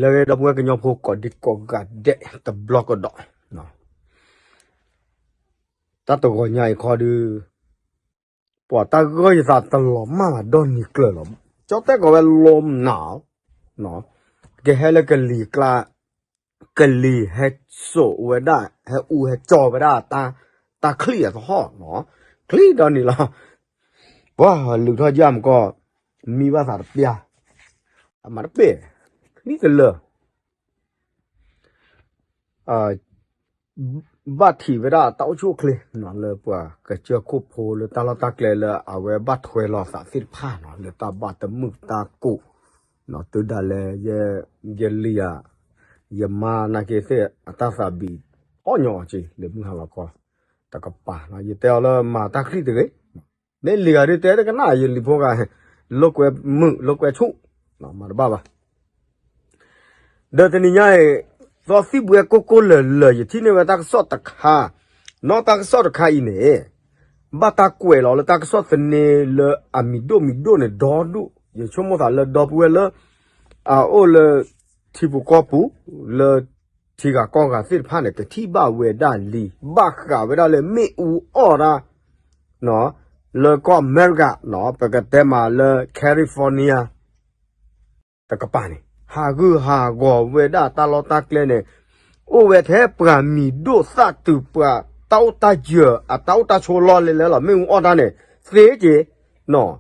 လၢအဂ့ၤ ဒီပုၢ်ဝဲၢ်ကညီဖိကိးဒံကိးဂၤဒဲးတဘျီကဒီး, တၢ်တဂီၤညါအံၤခီဒုး ပှၤတၢ်ဂၢၢ်ယသးတလီၤမၢ်ဘၣ်ဒီနံၤကျၢၤလီၤ. ကၠီတဲကိးဝဲလီမနုၤ, ကဟဲလၢကလံၤကျါ, ကလံၤဟဲစိာ်ဝဲဒၣ် ဟဲအူဟဲကၠီဝဲဒၣ် တၢ်ချံၣ်အသဟီၣ်, ချံၣ်ဒီနံၤလီၤ. ပှၤလုၢ်ထီၣ်ယၢ်မကီၢ် မံဘၣ်သးတပျၢ်, အမၤတပ့ၢ်, ချံၣ်တလၢာ် ဘၣ်ထံးဝဲဒၣ်တၢ်အိၣ်ဆူၣ်အိၣ်ချ့ လၢပှၤကစၢၢ်ခိၣ်ဖိလၢတၢ်လီၢ်တၢ်ကျဲလၢအဝဲဘၣ်ထွဲလီၤသးသ့ၣ်တဖၣ်နီၤ လၢတၢ်ဘၣ်တမုာ်တၢ်ကိၢ်, တုၤဒၣ်လဲာ် ယလံၤဧါ, ယမါနာ်က့သ့ၣ်အတၢ်သးဘံး အီၣ်ညီအီၤက့ၤ လၢမုၢ်ဟါလီၤခီ တကပၤ, ယတဲအီၤလၢမၤတၢ်ချံၣ်တဂ့ၤ, မ့ၢ်လံၤဂၤဒုးတဲတကနၣ် ယလံၤဖိဂၤ လိာ်ကွဲမုာ်လိာ်ကွဲဆူၣ်, မၤတဘၣ်ဘၣ်. ဒီးတနံၤညါအံၤ သီသံၣ်ဘှဲကိၢ်ကိၢ်လၢာ်လၢာ် ယထံၣ်န့ၢ်ဝဲတၢ်ကစီၣ်တခါ, နီၢ်တၢ်ကစီၣ်တခါအံၤန့ၣ် ဘၣ်တၢ်ကွဲးလီၤလၢတၢ်ကစီၣ်သန့လၢအမံၤဒိၣ်မံၤဒိၣ်န့ၣ်ဒီဒူၣ်, ယဆိကမိၣ်သးလၢဒီပုၢ်ဝဲၢ်လၢ အအိၣ်လၢ ထံပူၤကီၢ်ပူၤ လၢထံဂၤကီၢ်ဂၤသ့ၣ်တဖၣ်န့ၣ် ကထံၣ်ဘၣ်ဝဲဒၣ်လံ ဘၣ်ဃးဝဲဒၣ်လၢမ့ၣ်အူအီၣ်တၢ် လၢကီၢ်အမဲရကၤနီၤ ပကတဲမးလၢ California တကပၤန့ၣ် ဟးဂူာ်ဟးဂီၤဝဲဒၣ်တၢ်လီၢ်တၢ်ကျဲန့ၣ် အိၣ်ဝဲထဲပှၤမံၤဒိၣ်သၣ်တုၤပှၤတၢ်အိၣ်တၢ်ယၢၤ အတၢ်အိၣ်တၢ်ဆိးလီၢ်လဲၤလဲၤလီၤ မ့ၣ်အူအီၣ်တၢ်န့ၣ် သ့က့ၤနီၤ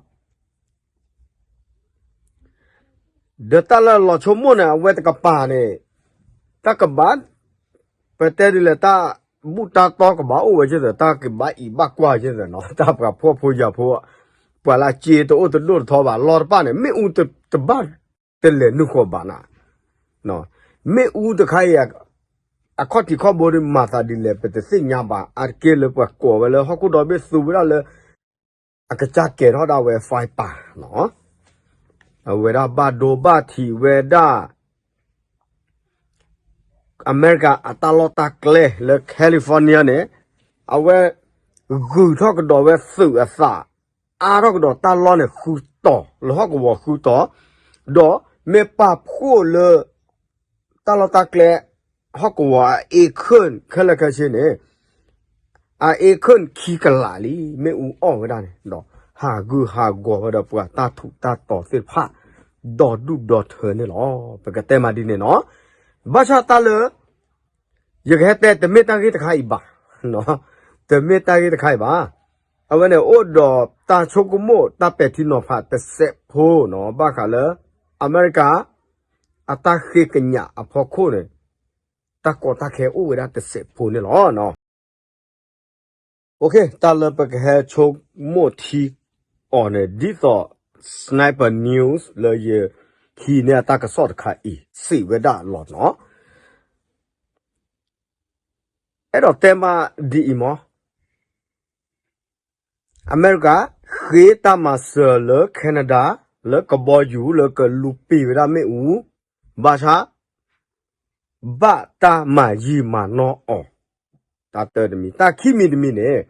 ဒီးတၢ်လၢလီၤဆိကမိၣ်န့ၣ် အဝဲတကပၤန့ၣ် တၢ်ကဘၣ် ပတဲဒ်လဲၣ် တၢ်ဘူၣ်တၢ်တီကဘၣ်အိၣ်ဝဲက့ၤသ့ၣ် တၢ်ကဘၣ်အံၤဘၣ်ကွၢ်က့ၤသ့ၣ်နီၤ တၢ်ပှၤဖှီၣ်ဖိယာ်ဖိ ပှၤလၢအစ့တအိၣ်တဒိၣ်တထီဘၣ် လီၢ်တဖၣ်န့ၣ် မ့ၣ်အူတဘၣ်တလဲၤနုာ်ဃီဘၣ်နၤ မ့ၣ်အူတခါအံၤ အခီၣ်ထံးခီၣ်ဘိဒ်မၤသးဒ်လဲၣ် ပတသ့ၣ်ညါဘၣ် အါတက့ၢ်လၢပှၤကိးဝဲလၢဟီၣ်ခိၣ်ဒီဘ့ၣ်သူဝဲဒၣ်လၢ အကစၢ်ကဲၤထီၣ်ဒၣ်ဝဲ fire ပာ်နီၤ အဝဲဒၣ်ဘၣ်ဒိဘၣ်ထံးဝဲဒၣ် အမဲရကၤအတၢ်လီၢ်တၢ်ကျဲလၢ California န့ၣ် အဝဲ ဂုာ်ထီၣ်ကဒီးဝဲသုးအသး အါထီၣ်ကဒီးတၢ်လီၢ်န့ၣ်ဃုတီၤ လၢဟီၣ်ကဝီၤဃုတီၤ ဒီးမ့ၢ်ပာ်ဖှိၣ်လၢ တၢ်လီၢ်တၢ်ကျဲ ဟီၣ်ကဝီၤအ acre ခဲလၢာ်ခဲဆ့န့ၣ် အ acre ခံကလးလံ မ့ၣ်အူအီၣ်ဝဲဒၣ်န့ၣ် ဒီးဟးဂူာ်ဟးဂီၤဝဲဒီးပှၤတၢ်ထူးတၢ်တီၤသ့ၣ်တဖၣ် ဒီဒူၣ်ဒီထၢန့ၣ်လီၤ. ပကတဲမးဒ်န့ၣ်နီၤ ဘၣ်ဆၣ်တၢ်လၢ ယကဟဲတဲတမ့ၢ်တၢ်ဂ့ၢ်တခါအံၤဘၣ် တမ့ၢ်တၢ်ဂ့ၢ်တခါအံၤဘၣ်. အဝဲန့ၣ်အိၣ်ဒီးတၢ်ဆိကမိၣ်တၢ်ပဲာ်ထံနီၤဖးတစဲးဖိနီၤ ဘၣ်ဃးလၢ အမဲရကၤ အတၢ်ဃ့ကညးအဖီခိၣ်န့ၣ် တၢ်ကီတၢ်ခဲအိၣ်ဝဲဒၣ်တစဲးဖိန့ၣ်လီၤ. တၢ်လၢပကဟဲဆိကမိၣ်ထံအီၤန့ၣ် ဒ်သိး Sniper News လၢယဟံးန့ၢ်အတၢ်ကစီၣ်တခါအံၤ စံးဝဲဒၣ်လီၤနီၤ အဲၣ်ဒိးတဲမးဒ်အံၤမး အမဲရကၤ ဃ့တၢ်မၤစၢၤလၢ Canada လၢကဘီယူၤလၢကလူၤပံာ်ဝဲဒၣ်မ့ၣ်အူ ဘၣ်ဆၣ် ဘၣ်တၢ်မၤယံာ်မၤနီၢ်အီၤ တၢ်တၢတမံၤ တၢ်ခံမံၤတမံၤန့ၣ်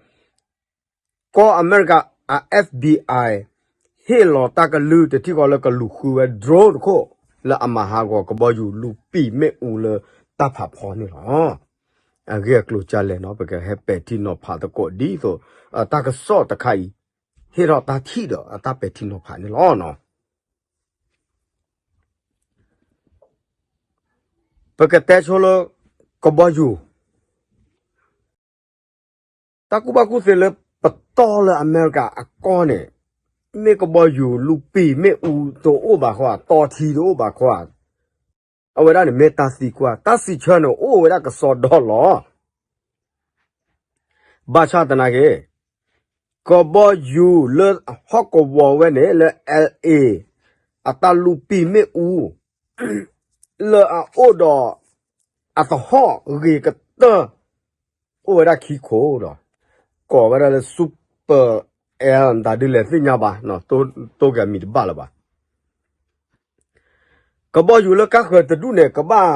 ကီၢ်အမဲရကၤအ FBI ဟ့ၣ်လီၤတၢ်ကလုၢ်တထံၣ်ဃီလၢကလူၤဃုဝဲ drone တခိၣ် လၢအမၤဟးဂီၤကဘီယူၤလူၤပံာ်မ့ၣ်အူလၢတၢ်ဖးဖီန့ၣ်လီၤ. အဂ့ၢ်အကျိၤကလဲၣ်နီၤ ပကဟဲပဲာ်ထံနီၤဖးသကိးဒ်သိး တၢ်ကစီၣ်တခါအံၤ ဟ့ၣ်ထီၣ်တၢ်ထံၣ်ဒီးအတၢ်ပဲာ်ထံနီၤဖးန့ၣ်လီၤ. ပကတဲဆိလၢ ကဘီယူၤ တၢ်ကူၣ်ဘၣ်ကူၣ်သ့လၢပတီၢ်လၢအမဲရကၤအကီၢ်န့ၣ် မ့ၢ်ကဘီယူၤလူၤပံာ်မ့ၣ်အူတအိၣ်ဘၣ်ဃီ တီထံတအိၣ်ဘၣ်ဃီ အဝဲဒၣ်န့ၣ်မ့ၢ်တၢ်သံကွၢ် တၢ်စံးဆၢန့ၣ်အိၣ်ဝဲဒၣ်ကစီဒီလီၤ. ဘၣ်ဆၣ်သနာ်က့ ကဘီယူၤလၢဟီၣ်ကဝီၤဝဲန့ၣ် လၢ LA အတၢ်လူၤပံာ်မ့ၣ်အူ လၢအအိၣ်ဒီး အသဟီၣ်ဂ့ၤကတၢၢ် အိၣ်ဝဲဒၣ်ခံခိၣ်ဒီး ကိးဝဲဒၣ်လၢ Super L တၢ်ဒ်လဲၣ်သ့ၣ်ညါဘၣ် တိၢ်က့ၤအမံၤတဘၣ်လၢၤဘၣ်. ကဘီယူၤလၢကါဃၢၤတဒူၣ်န့ၣ် ကဘၣ်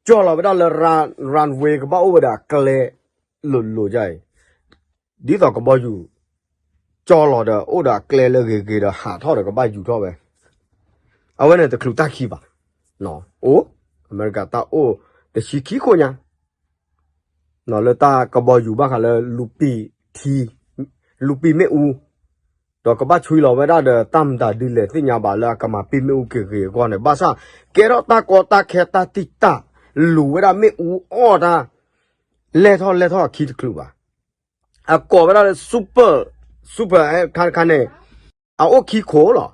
ကၠီၢ်လီၤဝဲဒၣ်လၢ runway ကဘၣ်အိၣ်ဝဲဒီးအကျဲလိၤလိၤဒ်အံၤ ဒ်သိးကဘီယူၤ ကၠီၢ်လီၤဒီး အိၣ်ဒီးအကျဲလၢဂ့ၤဂ့ၤဒီး ဟးထီၣ်ဒီးကဘၣ်ယူၤထီၣ်ဝဲ အဝဲန့ၣ်တချုးတၢ်ခံဘၣ် အိၣ် အမဲရကၤတၢ်အိၣ်တဆံခံခိၣ်ညါ လၢတၢ်ကဘီယူၤဘၣ်ဃးလၢ လူၤပံာ်မ့ၣ်အူ ဒီးကဘၣ်ဆွံလီၤဝဲဒၣ်ဒီးတၢ်မတၤဒ်လဲၣ်သ့ၣ်ညါဘၣ်လၢအကမၤပံာ်မ့ၣ်အူက့ၤဂ့ၤအဂီၢ်န့ၣ် ဘၣ်ဆၣ် ကဲထီၣ်တၢ်ကီတၢ်ခဲတၢ်တံာ်တာ် လူၤဝဲဒၣ်မ့ၣ်အူအီၣ်တၢ် လဲၢ်ထီၣ်လဲၢ်ထီၣ်အခံတချုးဘၣ်. အကိးဝဲဒၣ်လၢ super super ခါတခါန့ၣ် အအိၣ်ခံခိၣ်လီၤ.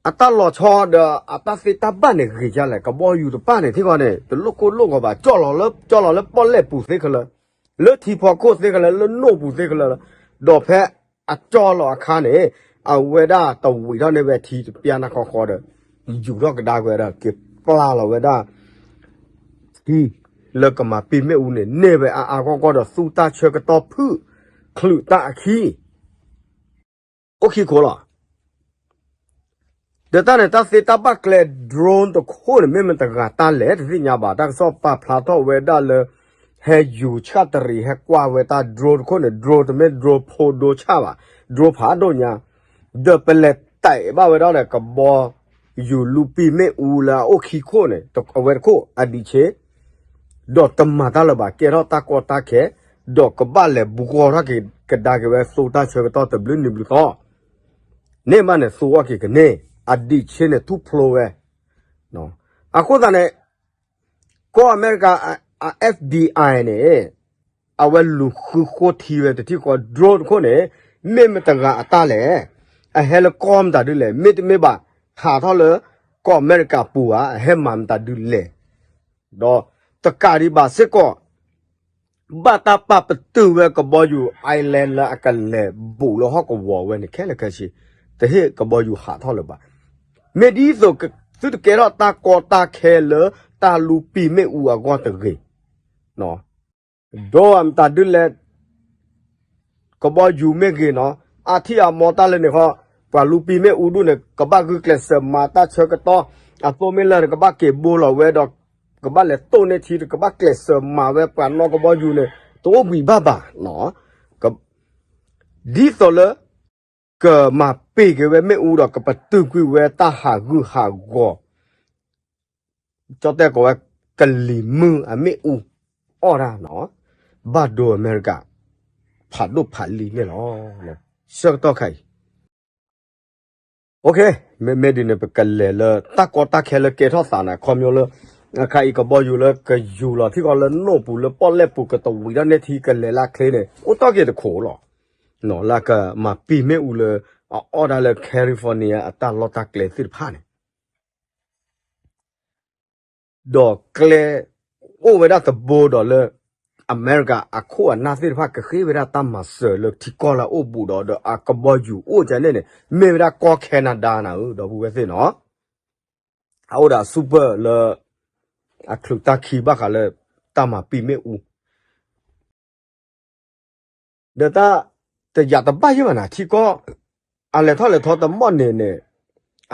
အတၢ်လီၤဆီဒီးအတၢ်သ့တၢ်ဘၣ်န့ၣ်ဂ့ၤဒ်လဲၣ်, ကဘီယူၤတဖၣ်န့ၣ် ထံကီၢ်န့ၣ် တလိၣ်ကိၢ်လိၣ်ဂီၤဘၣ်, ကၠီၣ်လီၤလၢပီၣ်လဲၣ်ပူၤသ့ခဲလၢာ်, လၢထံဖီခိၣ်သ့ခဲလၢာ်, လၢနိၣ်ပူၤသ့ခဲလၢာ်, ဒီးဖဲအကၠီၣ်လီၤအခါန့ၣ် အဝဲဒၣ်တဝံၤထီၣ်န့ၢ်ဝဲထံတပျၢ်နၢ်ဃီဃီဒီး ယူၤထီၣ်ကဒါက့ၤဝဲဒီး က့ၤပျၢ်လီၤဝဲဒၣ် ထံလၢကမၤပံာ်မ့ၣ်အူန့ၣ် န့ၢ်ဝဲအါအါဂီၢ်ဂီၢ်ဒီး သူတၢ်ဆၢကတီၢ်ဖုၣ်ချုးတၢ်အခံ အိၣ်ခံခိၣ်လီၤ. ဒီးတၢ်န့ၣ် တၢ်သ့တၢ်ဘၣ်ကျဲ drone တခိၣ်န့ၣ် မ့ၢ်မတၤတဂၤတၢ်လဲၣ် တသ့ၣ်ညါဘၣ်. တၢ်ကစီၣ်ပာ်ဖျါထီၣ်ဝဲဒၣ်လၢ ဟဲယူၤဆၣ်တရံး ဟဲကွၢ်ဝဲတၢ် drone တခိၣ်န့ၣ် drone တမ့ၢ် drone ဖိဒိဆၣ်ဘၣ်, drone ဖးဒိၣ်ညါ, ဒီးပလဲၤတဲာ်ဘၣ်ဝဲဒၣ်ဒီး ကဘီယူၤလူၤပံာ်မ့ၣ်အူလၢအအိၣ်ခံခိၣ်န့ၣ် အဝဲတခိၣ်အဒံးဆ့ ဒီးတမၤတၢ်လၢၤဘၣ်, ကဲထီၣ်တၢ်ကီတၢ်ခဲ, ဒီးကဘၣ်လဲၤဘူးကီၢ်ထီၣ်က့ၤကဒါက့ၤဝဲ သူတၢ်ဆၢကတီၢ်တဘျုးနံၤဘျုးသီ, န့ၣ်မးန့ၣ် သူအီၣ်က့ၤကန့ၢ် အဒံးဆ့န့ၣ် ထူၣ်ဖျိဝဲ. အဃိသတးန့ၣ် ကီၢ်အမဲရကၤ အ FBI န့ၣ် အဝဲလူၤဃုဃိထံဝဲတထံၣ်ဃီ drone တခိၣ်န့ၣ် မ့ၢ်မတၤတဂၤအတၢ်လဲၣ်, အဟဲလၢကီၢ်မတၤဒ်လဲၣ်, မ့တမ့ၢ်ဘၣ် ဟးထီၣ်လၢကီၢ်အမဲရကၤပူၤဧါ, အဟဲမၤမတၤဒ်လဲၣ်, ဒီးတကးဒံးဘၣ်စ့ၢ်ကီး ဘၣ်တၢ်ပာ်ပတုာ်ဝဲကဘီယူၤ island လၢအကလဲၤဘူးလၢဟီၣ်ကဝီၤဝဲန့ၣ် ခဲလၢာ်ခဲဆ့, တဟ့ၣ်ကဘီယူၤဟးထီၣ်လၢၤဘၣ်. မ့ၢ်ဒ်သိး သုတကဲထီၣ်တၢ်ကီတၢ်ခဲလၢတၢ်လူၤပံာ်မ့ၣ်အူအဂီၢ်တဂ့ၤ, ဒိမတၤဒ်လဲၣ် ကဘီယူၤမ့ၢ်ဂ့ၤနီၤ, အထံၣ်အမီတၢ်လၢန့ၣ်ဃီ, ပှၤလူၤပံာ်မ့ၣ်အူဒူၣ်န့ၣ် ကဘၣ်ဂုာ်ကျဲးစၢးမၤတၢ်ဆၢကတီၢ်, အသိမ့ၢ်လၢာ်န့ၣ် ကဘၣ်က့ၤဘိလီၤဝဲဒီး ကဘၣ်လဲၤတိၢ်န့ၢ်ထံ ကဘၣ်ကျဲးစၢးမၤဝဲပှၤနီၢ်ကဘီယူၤန့ၣ် တအိၣ်ဘှံးဘၣ်ဘၣ်နီၤ, ဒ်သိးလၢ ကမၤပံာ်က့ၤဝဲမ့ၣ်အူဒီး ကပတုာ်ကွံာ်ဝဲတၢ်ဟးဂူာ်ဟးဂီၤ ကၠီတဲကိးဝဲ ကလံၤမုၢ်အမ့ၣ်အူအီၣ်တၢ်နီၤ, ဘၣ်ဒိအမဲရကၤ ဖးဒိၣ်ဖးလံၤန့ၣ်လီၤ. ဆၢကတီၢ်ခါအံၤ မ့မ့ၢ်ဒ်န့ၣ် ပကလဲၤလၢတၢ်ကီတၢ်ခဲလၢကဲထီၣ်သးန့ၣ် အခီပညီလၢ အခါအံၤကဘီယူၤလၢကယူၤလီၤထံကီၢ်လၢနိၣ်ပူၤလၢပီၣ်လဲၣ်ပူၤ ကတဝံၤဒၣ်န့ၢ်ထံကလဲၤလၢချ့န့ၣ် အိၣ်တ့ၢ်က့ၤတခိၣ်လီၤ. လၢကမၤပံာ်မ့ၣ်အူလၢ အအီၣ်ဒၣ်လၢ California အတၢ်လီၢ်တၢ်ကျဲသ့ၣ်တဖၣ်န့ၣ် ဒီးကျဲအိၣ်ဝဲဒၣ်တဘိဒီးလၢ အမဲရကၤအခိၣ်အနၢ်သ့ၣ်တဖၣ် ကဃ့ဝဲဒၣ်တၢ်မၤစၢၤလၢထံကီၢ်လၢအအိၣ်ဘူးဒီး ဒီးအကဘီယူၤအိၣ်ကန့ၣ်န့ၣ် မ့ၢ်ဝဲဒၣ်ကီၢ် Canada နၤဧၢ ဒီပုၢ်ဝဲၢ်သ့ၣ်နီၤ, အအိၣ်ဒီးအ super လၢ အချုးတၢ်ခံဘၣ်ဃးလၢ တၢ်မၤပံာ်မ့ၣ်အူ ဒီးတၢ်တယာ်တဘၣ်ယဲၢ်ဘၣ်နၤ ထံကီၢ် အလဲၤထီၣ်လဲၤထီတမီၢ်န့ၣ်န့ၣ်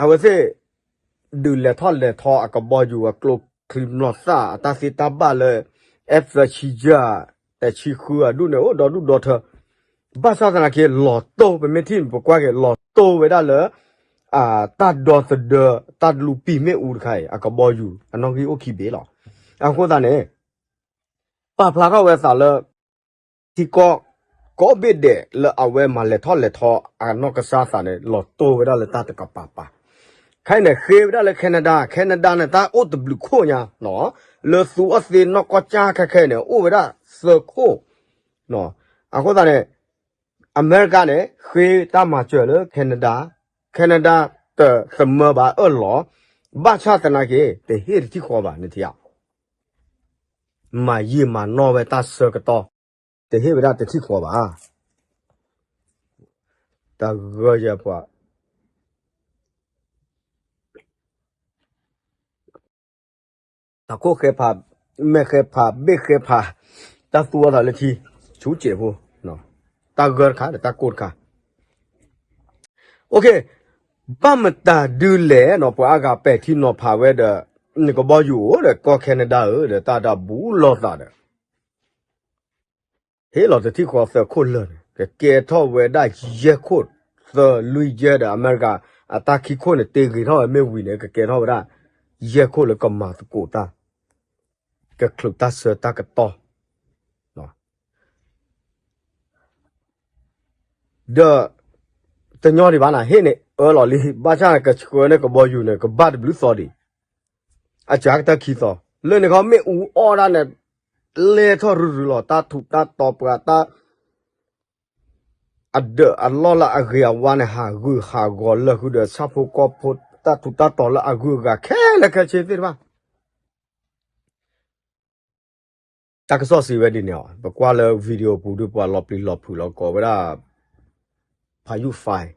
အဝဲသ့ၣ် ဒုးလဲၤထီၣ်လဲၤထီအကဘီယူၤအကျိချံမျိာ်သၣ် အတၢ်သ့တၢ်ဘၣ်လၢ F သၢဆံယဲၢ် တဆံဃုအဒူၣ်န့ၣ် အိၣ်ဒီဒူၣ်ဒီထၢ ဘၣ်ဆၣ်သနာ်က့ လီၤတိၢ် ပမ့ၢ်ထံၣ်န့ၣ် ပကွၢ်က့ၤ လီၤတိၢ်ဝဲဒၣ်လၢ တၢ်ဒီသဒၢ တၢ်လူၤပံာ်မ့ၣ်အူတခါအံၤ အကဘီယူၤ အနီၣ်ဂံၢ်အိၣ်ခံဘ့ၣ်လီၤ. အဃိသတးန့ၣ် ပာ်ဖျါထီၣ်ဝဲသးလၢ ထံကီၢ် ကိးဘ့ၣ်ဒဲးလၢအဝဲမၤလဲၤထီၣ်လဲၤထီအနီၢ်ကစၢ်သးန့ၣ် လီၤတိၢ်ဝဲဒၣ်လၢတၢ်တကပၤပၤ ခဲအံၤန့ၣ် ဃ့ဝဲဒၣ်လၢ Canada, Canada န့ၣ် တၢ်အိၣ်တဘျုးခိၣ်ညါ လၢသူအီၣ်သ့နီၢ်ကီၢ်ကၠၢ်ခဲခဲအံၤန့ၣ် အိၣ်ဝဲဒၣ်သၢခိၣ် အဃိသတးန့ၣ် အမဲရကၤန့ၣ် ဃ့တၢ်မၤစၢၤလၢ Canada, Canada တသမၢဘၣ်အၢၣ်လီၤ ဘၣ်ဆၣ်သနာ်က့ တဟ့ၣ်တထံၣ်ဃီဘၣ်န့ၣ်ထံၣ်ဧါ မၤယံာ်မၤနီၢ်ဝဲတၢ်ဆၢကတီၢ် တဟ့ၣ်ဝဲဒၣ်တထံၣ်ဃီဘၣ် တၢ်ဂၢၢ်ယဲၢ်ပှၤ တၢ်ခိၣ်ဃဲဖး မဲာ်ဃဲဖး ဘ့ၣ်ဃဲဖး တၢ်သူအီၣ်သးလၢထံ ဆူစဲးဖိ တၢ်ဂၢၢ်တခါဒီးတၢ်ကိၢ်တခါ ဘၣ်မတၤဒုးလဲၣ်နီၤ ပှၤအါဂၤပဲာ်ထံနီၤဖးဝဲဒီး နကဘီယူၤအိၣ်ဒီးကီၢ် Canada ဧၢ ဒီးတၢ်ဒၣ်ဘူးလိာ်သးဒီး ဟ့ၣ်လီၤတထံၣ်ဃီသၢခိၣ်လၢာ်န့ၣ် ကကဲထီၣ်ဝဲဒၣ်ယဲၢ်ခိၣ်သၢလွံၢ်ယဲၢ်ဒီး အမဲရကၤအတၢ်ခံခိၣ်န့ၣ် တ့ဂ့ၤထီၣ်ဝဲမ့ၢ်ဝံၤန့ၣ် ကကဲထီၣ်ဝဲဒၣ် ယဲၢ်ခိၣ်လၢကမၤသကိးတၢ်, ကချုးတၢ်ဆၢတၢ်ကတီၢ်, ဒီး တညီဒံးဘၣ်နၤ ဟ့ၣ်န့ၣ်အၢလီၤလံ ဘၣ်ဆၣ်ကဆှၢန့ၢ်ကဘီယူၤန့ၣ် ကဘၣ်တဘျုးသီဒံး, အစှၤကတၢၢ်ခံသီ, လၢန့ၣ်ခီမ့ၣ်အူအီၣ်ဒၣ်န့ၣ် လဲၤထီၣ်ရုရုလီၤ တၢ်ထူးတၢ်တီၤပှၤတၢ် အဒၢးအလီၢ်လၢအဂ့ၤအဝါန့ၣ် ဟးဂူာ်ဟးဂီၤလၢာ်ဃုာ်ဒီး ဆၣ်ဖိကီၢ်ဖိ တၢ်ထူးတၢ်တီၤလၢအဂုၤအဂၤခဲလၢာ်ခဲဆ့သ့ၣ်တဖၣ် တၢ်ကစီၣ်စံးဝဲဒ်န့ၣ်အီၤ ပကွၢ်လၢ video ပူၤဒီး ပှၤလီၤပျံၤလီၤဖုးလီၤကိးဝဲဒၣ် ဖးယူၣ် file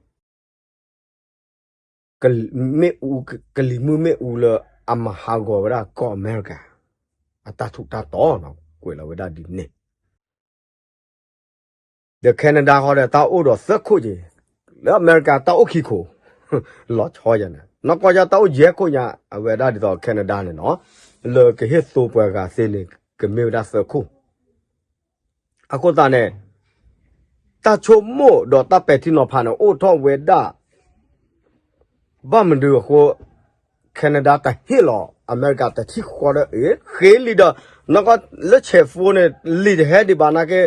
မ့ၣ်အူ ကလံၤမုၢ်မ့ၣ်အူလၢအမၤဟးဂီၤဝဲဒၣ်ကီၢ်အမဲရကၤ အတၢ်ထူးတၢ်တီၤနီၤ ကွဲးလီၤဝဲဒၣ်ဒ်န့ၣ် ဒီး Canada ဃီဒီး တၢ်အိၣ်ဒီးသၢခိၣ်က့ၤ, လၢအမဲရကၤတၢ်အိၣ်ခံခိၣ်, လီၤဆီယၤန့ၣ် နီၢ်ကီၢ်ယၤတၢ်အိၣ်ယဲၢ်ခိၣ်ညါ အဝဲဒၣ်ဒ်သိး Canada န့ၣ်နီၤ, လၢကဟ့ၣ်သိပှၤဂၤသ့န့ၣ် ကမ့ၢ်ဝဲဒၣ်သၢခိၣ် အဃိသတးန့ၣ် တၢ်ဆိကမိၣ်ဒီးတၢ်ပဲာ်ထံနီၤဖးန့ၣ် အိၣ်ထီၣ်ဝဲဒၣ် ဘၣ်မနုၤအဃိ Canada တဟ့ၣ်လီၤ အမဲရကၤတထံၣ်ဃီဒီး အ့ ဃ့လံဒီး နီၢ်ကီၢ်လၢ Chevron န့ၣ် လံာ်တဟဲဒံးဘၣ်နာ်က့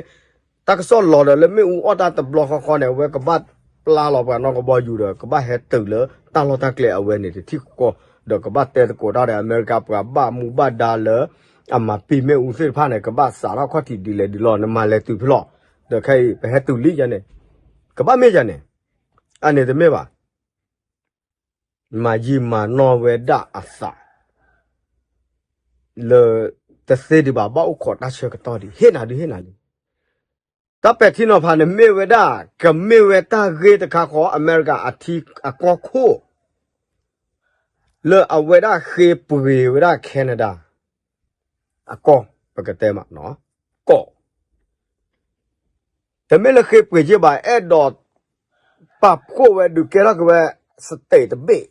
တၢ်ကစီၣ်လီၤဒီး လၢမ့ၣ်အူအီၣ်တၢ်တဘျီဃီဃီန့ၣ် အဝဲကဘၣ်ပျၢ်လီၤပှၤနီၢ်ကဘီယူၤဒီး ကဘၣ်ဟဲတုၤလၢတၢ်လီၢ်တၢ်ကျဲအဝဲန့ၣ်တထံၣ်ဃီ ဒီးကဘၣ်တဲသကိးတၢ်ဒီး အမဲရကၤပှၤဘၣ်မူဘၣ်ဒါလၢ အမၤပံာ်မ့ၣ်အူသ့ၣ်တဖၣ်န့ၣ် ကဘၣ်စးထီၣ်ခီၣ်ထံးဒ်လဲၣ်ဒ်လဲၣ် နမၤလဲၤတုၤဖဲလဲၣ်, ဒီးခဲအံၤ ပဟဲတုၤလံယၤန့ၣ် ကဘၣ်မ့ၢ်ယၤန့ၣ် အန့ၣ်တမ့ၢ်ဘၣ် မၤယံာ်မၤနီၢ်ဝဲဒၣ်အသး လၢ တသ့ဒံးဘၣ် ဘၣ်အိၣ်ခိးတၢ်ဆၢကတီၢ်ဒံး ဟ့ၣ်နၤဒုးဟ့ၣ်နၤလံ တၢ်ပဲာ်ထံနီၤဖးန့ၣ်မ့ၢ်ဝဲဒၣ် ကမ့ၢ်ဝဲတၢ်ဂ့ၢ်တခါဃီ အမဲရကၤအထံအကီၢ်ခိၣ် လၢအဝဲဒၣ်ဃ့ပှ့ၤဝဲဒၣ် Canada အကီၢ် ပကတဲမး ကီၢ် တမ့ၢ်လၢဃ့ပှ့ၤက့ဘၣ် အဲၣ်ဒိး ပာ်ဖှိၣ်ဝဲဒုးကဲထီၣ်က့ၤဝဲ state တဘ့ၣ်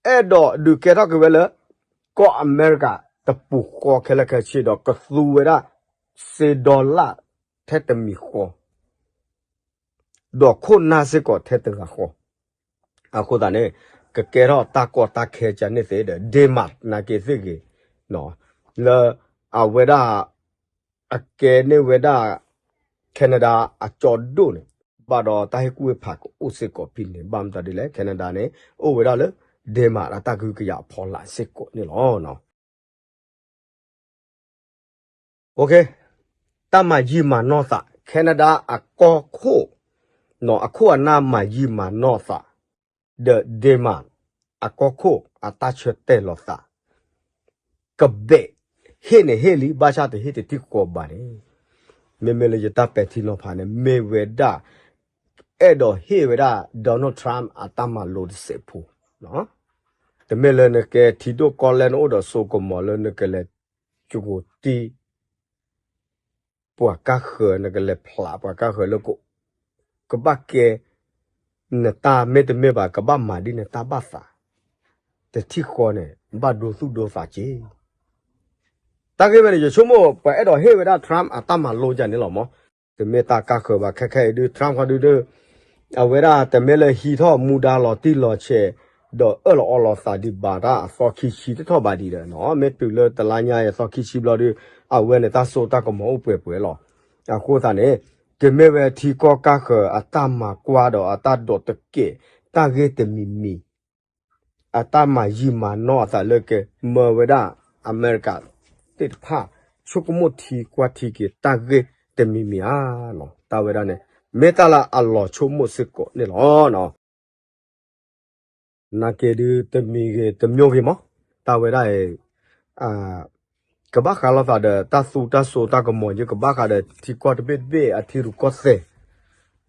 အဲၣ်ဒိးဒုးကဲထီၣ်က့ၤဝဲလၢ ကီၢ်အမဲရကၤတပူၤဃီခဲလၢာ်ခဲဆ့ဒီး ကသူဝဲဒၣ် စ့ဒီလၣ်ထဲတမံၤဃီ ဒီးခိၣ်နၢ်စ့ၢ်ကီးထဲတဂၤဃီ အဃိသတးန့ၣ် ကကဲထီၣ်တၢ်ကီတၢ်ခဲကန့ၣ်သ့ဒီး Denmark နာ်က့သ့ၣ်ဂ့ၤ လၢအဝဲဒၣ် အကဲန့ၢ်ဝဲဒၣ် Canada အကၠီဒိၣ်န့ၣ် ဘၣ်ဒီးတၢ်ဟ့ၣ်ကူၣ်ဟ့ၣ်ဖးကအိၣ်စ့ၢ်ကီးဖဲန့ၣ် ဘၣ်မတၤဒ်လဲၣ် Canada န့ၣ် အိၣ်ဝဲဒၣ်လၢ Denmark အတၢ်ကဟုကယာ်အဖီလာ်စ့ၢ်ကီးန့ၣ်လီၤ. OK တၢ်မၤယံာ်မၤနီၢ်သး Canada အကီၢ်ခိၣ် အခိၣ်အနၢ်မၤယံာ်မၤနီၢ်သး ဒီး Denmark အကီၢ်ခိၣ်အတၢ်ဆၢတဲာ်လီၤသး ကဘဲး ဟ့ၣ်န့ၣ်ဟ့ၣ်လံ ဘၣ်ဆၣ်တဟ့ၣ်တထံၣ်ဃီဘၣ်န့ၣ် မ့မ့ၢ်လၢယတၢ်ပဲာ်ထံနီၤဖးန့ၣ် မ့ၢ်ဝဲဒၣ် အဲၣ်ဒိးဟ့ၣ်ဝဲဒၣ် Donald Trump အတၢ်မၤလိတစဲးဖိ တမ့ၢ်လၢနကဲထံဒိၣ်ကီၢ်လဲၢ် နအိၣ်ဒီးစိကမီၤလၢနကလဲၤကၠိတံၢ် ပှၤကါဃၢၤ နကလဲၤဖျးပှၤကါဃၢၤလၢ ကဘၣ်ကဲ နတၢ်မ့ၢ်တမ့ၢ်ဘၣ် ကဘၣ်မၤဒ်နတၢ်ဘၣ်သး တထံၣ်ဃီန့ၣ် ဘၣ်ဒိသူၣ်ဒိသးက့ တၢ်ဂ့ၢ်ဝဲန့ၣ် ယဆိကမိၣ် ပှၤအဲၣ်ဒိးဟ့ၣ်ဝဲဒၣ် Trump အတၢ်မၤလိယၤန့ၣ်လီၤမး တမ့ၢ်တၢ်ကါဃၢၤဘၣ် ခဲခဲအံၤဒုး Trump ခီဒုးဒုး အဝဲဒၣ်တမ့ၢ်လၢဟံးထီၣ်မူဒါလီၤတံၢ်လီၤဆဲး ဒီးအၢၣ်လီၤအီလီၤသးဒံးဘၣ်တၢ်အသီခံဆံတထီၣ်ဘၣ်ဒံးဒီးနီၤ မ့ၢ်တုၤလၢတလါညါအံၤအသီခံဆံဘျီဒုး အဝဲန့ၣ်တၢ်စိတၢ်ကမီၤအိၣ်ပှဲၤပှဲၤလီၤ. အဃိသတးန့ၣ် ကမ့ၢ်ဝဲထံကီၢ်ကါဃၢၤအတၢ်မၤကွၢ်ဒီးအတၢ်ဒိးတကဲး တၢ်ဂ့ၢ်တမံၤမံၤ အတၢ်မၤယံာ်မၤနီၢ်အသးလၢကမၢဝဲဒၣ် အမဲရကၤသ့ၣ်တဖၣ် ဆိကမိၣ်ထံကွၢ်ထံက့ၤတၢ်ဂ့ၢ်တမံၤမံၤဧါနီၤ တၢ်ဝဲဒၣ်န့ၣ် မ့ၢ်တၢ်လၢအလီၤဆိကမိၣ်စ့ၢ်ကီးန့ၣ်လီၤ. နာ်က့ဒုးတမံၤဂ့ၤတမံၤဂ့ၤမး တၢ်ဝဲဒၣ်အံၤ ကဘၣ်ဃးလိာ်သးဒီးတၢ်သူတၢ်စိတၢ်ကမီၤ ယကဘၣ်ဃးဒီးထံကီၢ်တဘ့ၣ်တဘ့ၣ်အထံရူၢ်ကီၢ်သဲး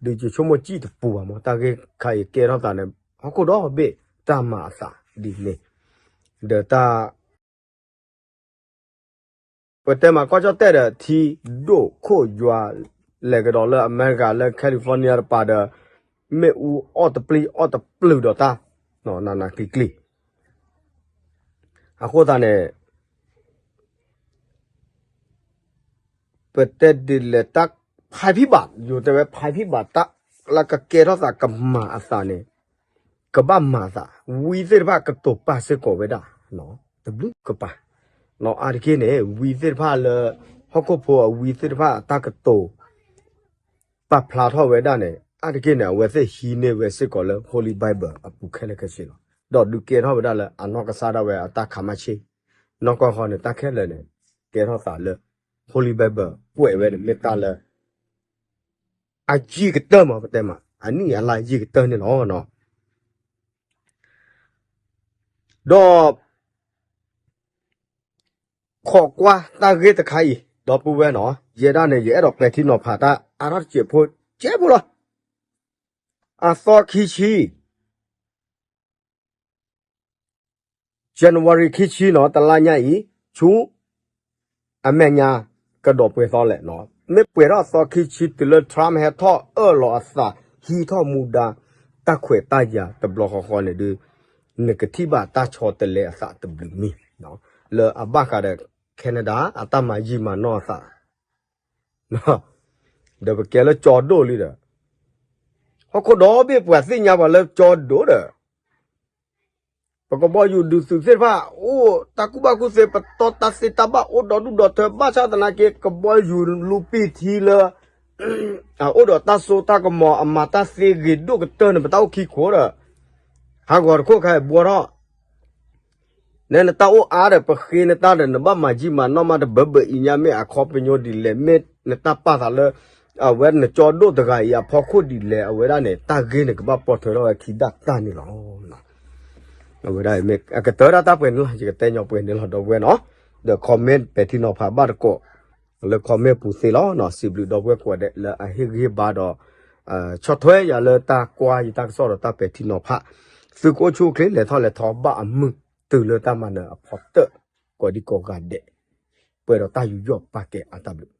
ဒုးယဆိကမိၣ်စံၣ်တပူၤဘၣ်မး တၢ်ဂ့ၢ်ခါအံၤကဲထီၣ်သးန့ၣ် ဟီၣ်ခိၣ်ဒီဘ့ၣ်တၢ်မၤအသးဒ်န့ၣ် ဒီးတၢ် ပတဲမးကီၢ်ကၠီၣ်တဲၣ်ဒီးထံဒိၣ်ခိၣ်ယွၤ လဲၤကဒီးလၢအမဲရကၤလၢ California တပၤဒီး မ့ၣ်အူအီၣ်တပျံၤအီၣ်တပျုာ်ဒီးတၢ် နးနးကျံၤကျံၤ အဃိသတးန့ၣ် ပတဲဒ်လဲၣ်တၢ်ဖးဖံးဘၣ် ယိၤတဲဝဲဖးဖံးဘၣ်တၢ်လၢကကဲထီၣ်သးကမၤအသးန့ၣ် ကဘၣ်မၤသး, ဝံသ့ၣ်တဖၣ်ကတိၤပာ်စ့ၢ်ကီးဝဲဒၣ် တဘျုးကပၤ, အါတက့ၢ်န့ၣ် ဝံသ့ၣ်တဖၣ်လၢ ဟီၣ်ခိၣ်ဖိအဝံသ့ၣ်တဖၣ်အတၢ်ကတိၤ ပာ်ဖျါထီၣ်ဝဲဒၣ်န့ၣ် အါတက့ၢ်န့ၣ် အဝဲသ့ၣ်ဟံးန့ၢ်ဝဲစ့ၢ်ကီးလၢ Holy Bible အပူၤခဲလၢာ်ခဲဆ့လီၤ. ဒီးဒုးကဲထီၣ်ဝဲဒၣ်လၢအနီၢ်ကစၢ်ဒၣ်ဝဲအတၢ်ခးမၤဆ့ၣ်, နီၢ်ကီၢ်ဃီန့ၣ် တၢ်ခဲလၢာ်န့ၣ် ကဲထီၣ်သးလၢ Holy Bible ကွဲးဝဲန့ၣ် မ့ၢ်တၢ်လၢ အယံာ်ကတၢၢ်မး ပတဲမး အနံၣ်အလါယံာ်ကတၢၢ်န့ၣ်လီၤ. ဒီး ခိးကွၢ်တၢ်ဂ့ၢ်တခါအံၤ ဒီပုၢ်ဝဲၢ်နီၤ, ယဲဒၣ်န့ၣ် ယအဲၣ်ဒိးပဲာ်ထံနီၤဖးတၢ်အါထီၣ်တစဲးဖိ ကဲဖိလီၤ. အသီခံဆံ January ခံဆံနီၤ တလါညါအံၤ ဆူ အမဲာ်ညါ ကဒီးပှဲၤသီလဲၣ်နီၤ, မ့ၢ်ပှဲၤထီၣ်အသီခံဆံတုၤလၢ Trump ဟဲထီၣ်အၢၣ်လီၤအသး ဟံးထီၣ်မူဒါ တၢ်ခွဲးတၢ်ယာ်တဘျီဃီဃီန့ၣ်ဒုး နကထံၣ်ဘၣ်တၢ်ဆီတလဲအသးတဘျုးမံၤ လၢအဘၣ်ဃးဒီး Canada အတၢ်မၤယံာ်မၤနီၢ်အသး ဒီးပကဲလၢကၠီဒိၣ်လံဒီး ဟီၣ်ခိၣ်ဒီဘ့ၣ်ပှၤသ့ၣ်ညါပှၤလၢကၠီဒိၣ်ဒီး ပကဘီယူၤဒုးသုးသ့ၣ်တဖၣ် အိၣ်တၢ်ကူၣ်ဘၣ်ကူၣ်သ့ ပတီၢ်တၢ်သ့တၢ်ဘၣ် အိၣ်ဒီဒူၣ်ဒီထၢ ဘၣ်ဆၣ်သနာ်က့ ကဘီယူၤလူၤပံာ်ထံလၢ အအိၣ်ဒီးတၢ်စိတၢ်ကမီၤ အမၤတၢ်သ့ဂ့ၤဒိၣ်ကတၢၢ်န့ၣ် ပတၢ်အိၣ်ခံခိၣ်ဒီး ဟးဂီၤတခိၣ်ခါအံၤဘှီထီၣ် နဲနတၢ်အိၣ်အါဒီး ပဃ့နတၢ်ဒီး နဘၣ်မၤယံာ်မၤနီၢ်မးတဘၢဘၢအံၤညါ မ့ၢ်အခီပညီဒ်လဲၣ် မ့ၢ်နတၢ်ပာ်သးလၢ အဝဲနကၠီဒိၣ်တဂၤအံၤအဖီခိၣ်ဒ်လဲၣ် အဝဲဒၣ်န့ၣ် တၢ်ဂ့ၢ်န့ၣ်ကဘၣ်ပိာ်ထွဲထီၣ်ဝဲခံဒၣ်တၢ်န့ၣ်လီၤ. အဝဲဒၣ်မ့ၢ်အကတၢၢ်ဒၣ်တၢ်ပှဲၤန့ၣ်လီၤ ယကတဲညီပှဲၤန့ၣ်လီၤဒီပုၢ်ဝဲၢ်နီၤ, ဒီး comment ပဲာ်ထံနီၤဖးဘၣ်တကိး လၢ comment ပူၤသ့လီၤနီၤ, စံးဘျုးဒီပုၢ်ဝဲၢ်ကိးဂၤဒဲးလၢအဟ့ၣ်ဂံၢ်ဟ့ၣ်ဘါဒီး ဆီၣ်ထွဲယၤလၢတၢ်ကွၢ်ယတၢ်ကစီၣ်ဒီးတၢ်ပဲာ်ထံနီၤဖး, သုကအိၣ်ဆူၣ်အိၣ်ချ့လဲၤထီၣ်လဲၤထီဘၣ်အမုာ်တုၤလၢတၢ်မၤနၢၤအဖီတၢၣ် ကိးဒံကိးဂၤဒဲး, ပှဲၤဒီးတၢ်ယူးယီၣ်ပာ်ကဲအတၢ်ဘျုး